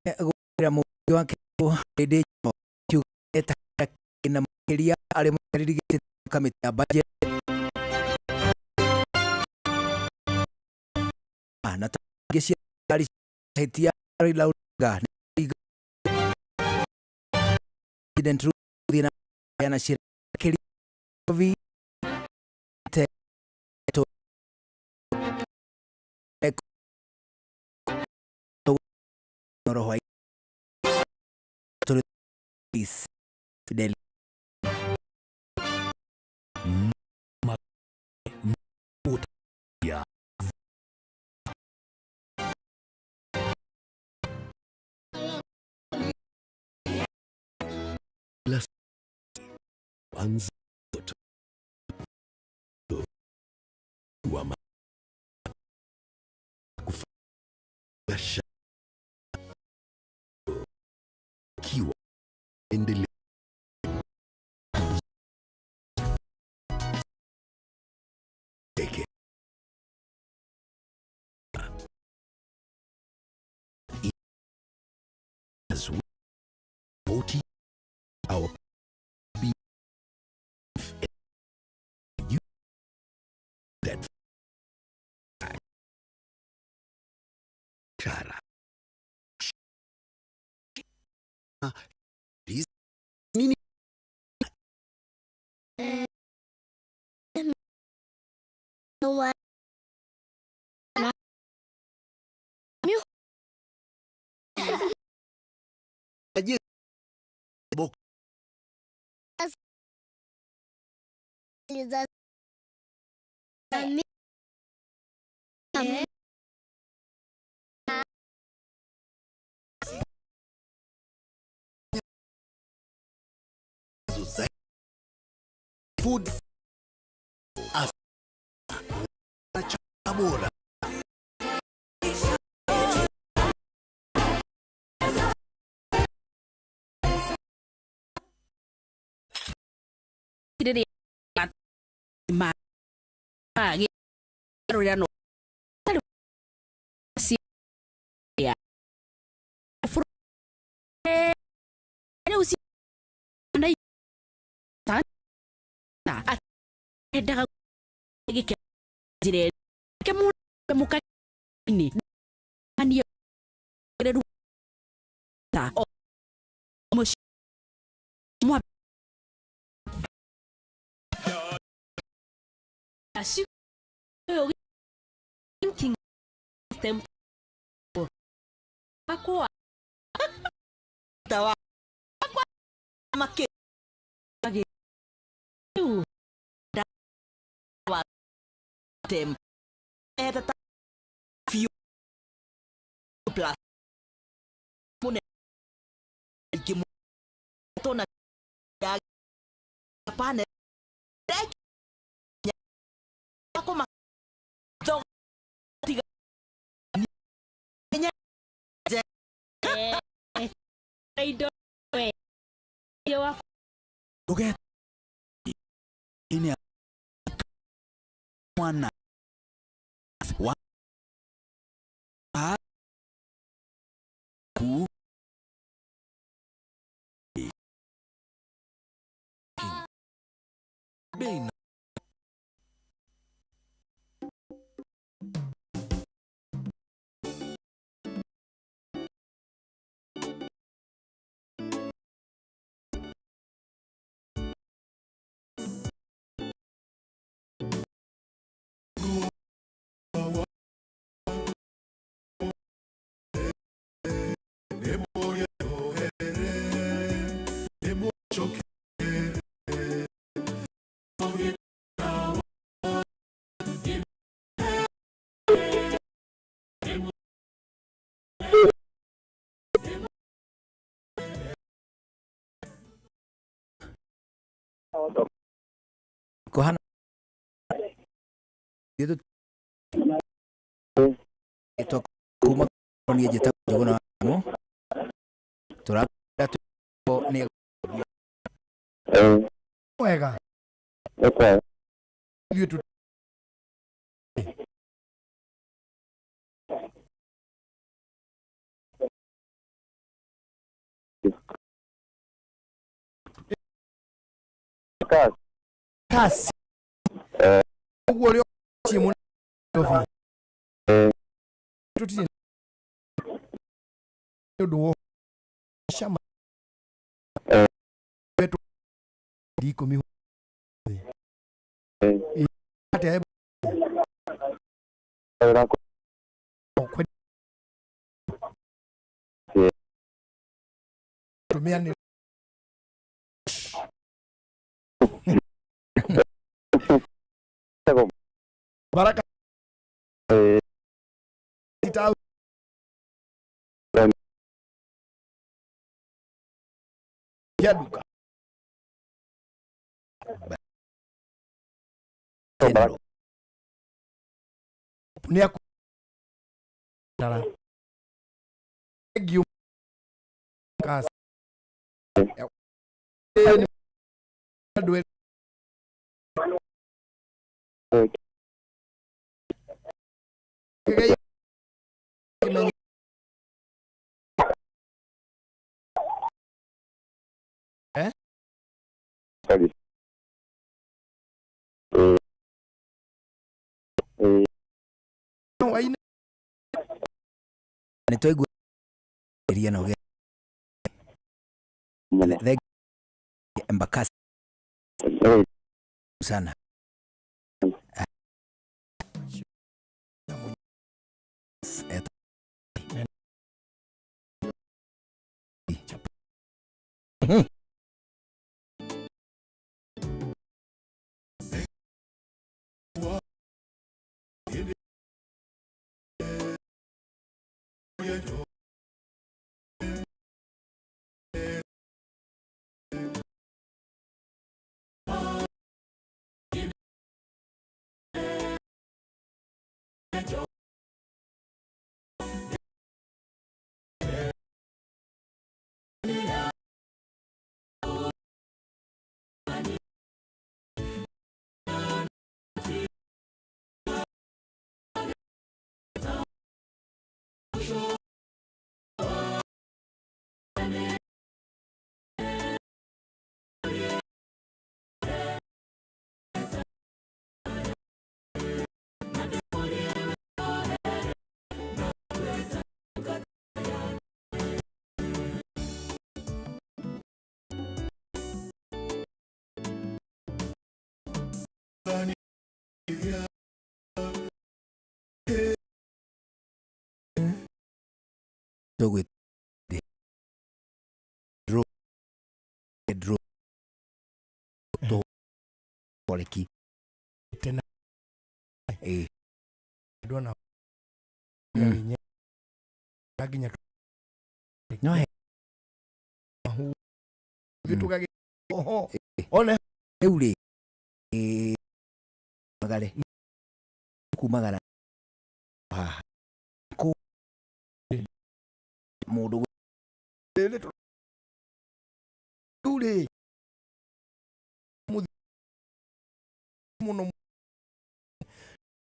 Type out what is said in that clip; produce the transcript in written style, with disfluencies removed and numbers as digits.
Gũkĩra mũmbunge wa Kĩambu Ndindi Nyoro akiuga na makĩria arĩ mũikarĩri gĩtĩ kamĩtĩ ya budget na ingĩ cia thirikari hĩtia Raila Odinga President Ruto gũthiĩ na mbere na ciĩra makĩria roho Fidel Wa kufanya kiwa endelea teke as 40 our B F U that Chara nini Food afya bora. Mwana wa ku bei na kuhana kuma niĩ njĩtagwo Njũgũna wa Ndimũ. Tũrakĩra nĩ wega ithuĩ tu Embakasi. Kasi. Ũguo ũrĩa ũciĩ mũno Nairobi. Tũtirĩ nĩ ũndũ wa cama. Wetwo 10,000. Atĩa Wĩra tumia nĩ Baraka Titau ya duka General. nĩ aku dara Thank kasi andũ erĩ. Kĩgei- Eh? Kabisa. Hwaĩ-inĩ Nĩ twaigua ria na ũgĩa Mũno. thank you Embakasi sana. Tũgwĩ draw draw to koreki tena eh ndona Mm. nginya no he mahu tugage oho one rĩu rĩ eh, magare kumagara haha kũ mũndũ rĩu rĩ mũno